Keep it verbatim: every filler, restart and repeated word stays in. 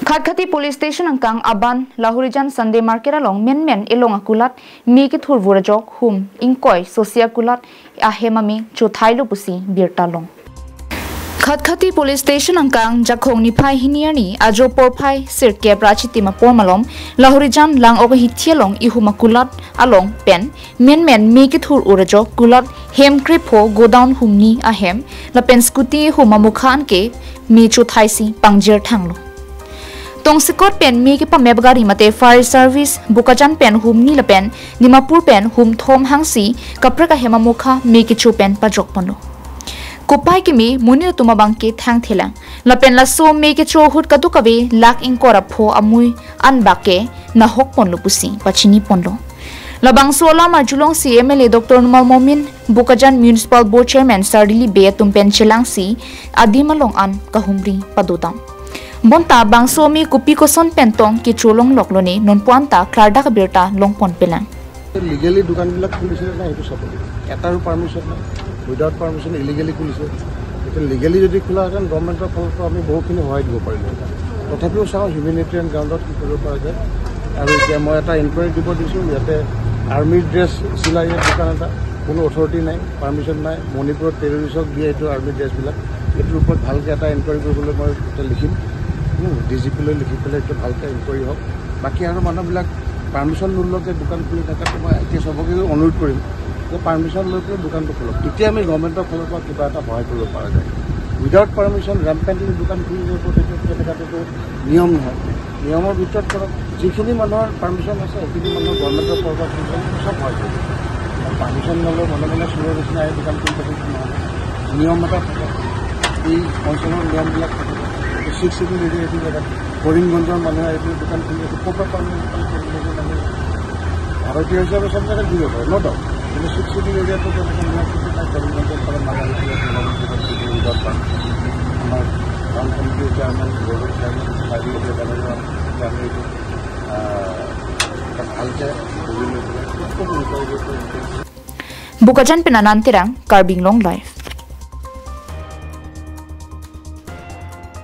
Khatkhati Police Station angkang aban Lahorijan Sunday Market along menmen elong akulat me kethur vur ajok hum ingkoi sosi akulat ahem ame chothailo pusi birta long. Khatkhati Police Station angkang Jakhong niphai hini arni ajo porphai sirkep ra chitim apor malom Lahorijan lang-ok ahithi along ihum akulat along pen menmen me kethur vur ajok kulat hem krepho godown humni ahem lapen scooty hum amukha anke me chothaisi pangjir thanglo. Tongsekot pen me kepamep gari mate fire service Bokajan pen humni lapen Dimapur pen humthom hangsi kaprek ahem amukha me kecho pen pajok ponlo. Kopai keme monit atum abangke thangthelang. Lapen laso me kecho ahut kadokave lakh ingkoi ra pho amui anbak ke nahok ponlo pusi pachini ponlo. Labangso alam arjulongsi M L A Doctor Numal Momin, Bokajan Municipal Board Chairman Sardili Bey atum pen chelangsi adim along an kahumri padodam. Bonta bangso me kopi koson pen tong kecho longlok lone nonpu anta klardak abirta long ponpelang. Legally দোকানবিলাক খুলিছে নে নাই সেইটো চাব লাগিব। এটাৰো পাৰ্মিশ্যন নাই, without permission illegally খুলিছে। এতিয়া লিগেলি যদি খোলাহেঁতেন গভৰ্ণমেণ্টৰ ফালৰ পৰা আমি বহুতখিনি সহায় দিব পাৰিলোঁহেঁতেন। তথাপিও চাওঁ হিউমেনিটেৰিয়ান গ্ৰাউণ্ডত কি কৰিব পৰা যায়। আৰু এতিয়া মই এটা ইনকুৱাৰী দিব দিছোঁ, ইয়াতে আৰ্মি ড্ৰেছ চিলাই ইয়াত দোকান এটা, কোনো অথৰিটি নাই, পাৰ্মিশ্যন নাই, মণিপুৰত টেৰৰিষ্টক দিয়ে এইটো আৰ্মি ড্ৰেছবিলাক। এইটোৰ ওপৰত ভালকৈ এটা ইনকুৱাৰী কৰিবলৈ মই এতিয়া লিখিম, ডি জি পিলৈ লিখি পেলাই এইটো ভালকৈ ইনকুৱাৰী হওক। বাকী আৰু মানুহবিলাক পাৰ্মিশ্যন নোলোৱাকৈ দোকান খুলি থকাটো মই এতিয়া চবকে অনুৰোধ কৰিম যে পাৰ্মিশ্যন লৈ পেলাই দোকানটো খোলক, তেতিয়া আমি গভৰ্ণমেণ্টৰ ফালৰ পৰা কিবা এটা সহায় কৰিব পৰা যায়। উইদাউট পাৰ্মিশ্যন ৰেম্পেণ্টলি দোকান খুলি যাব, তেতিয়া তেনেকুৱাটোতো নিয়ম নহয়। নিয়মৰ ভিতৰত ধৰক যিখিনি মানুহৰ পাৰ্মিশ্যন আছে, সেইখিনি মানুহৰ গভৰ্ণমেণ্টৰ ফালৰ পৰা খুলিব, চব সহায় কৰিব। পাৰ্মিশ্যন নলৈ মনে মনে চুৰৰ নিচিনা এই দোকান খুলি থাকিলে নহয়। নিয়ম এটা থাকে, এই অঞ্চলৰ নিয়মবিলাক থাকে। ছিক্স শ্বিডিউল এৰিয়া এইটো জেগাত কৰিমগঞ্জৰ মানুহে এইটো দোকান খুলি আছে, ক'ৰ পৰা পাৰ্মিশ্যন পালে কৰিমগঞ্জৰ মানুহে? ভাৰতীয় হিচাপে চব জেগাত দিব পাৰে, ন ডাউট। কিন্তু ছিক্স শ্বিডিউল এৰিয়াটো তেনেকে নিয়ম থাকে, তাত কৰিমগঞ্জৰ ফালে মানুহ আহিছে, ইয়াত কৰিমগঞ্জৰ ফালে আমাৰ টাউন কমিটিৰ চেয়াৰমেন, বৰ্ডৰ চেয়াৰমেন, চাৰ্ভিচ দিয়া তেনেকে আমি এইটো, আহ, এটা ভালকে বুজি লৈ পেলাই খুব কম উপায়। Bokajan pen Anand Terang, Karbi Anglong Live.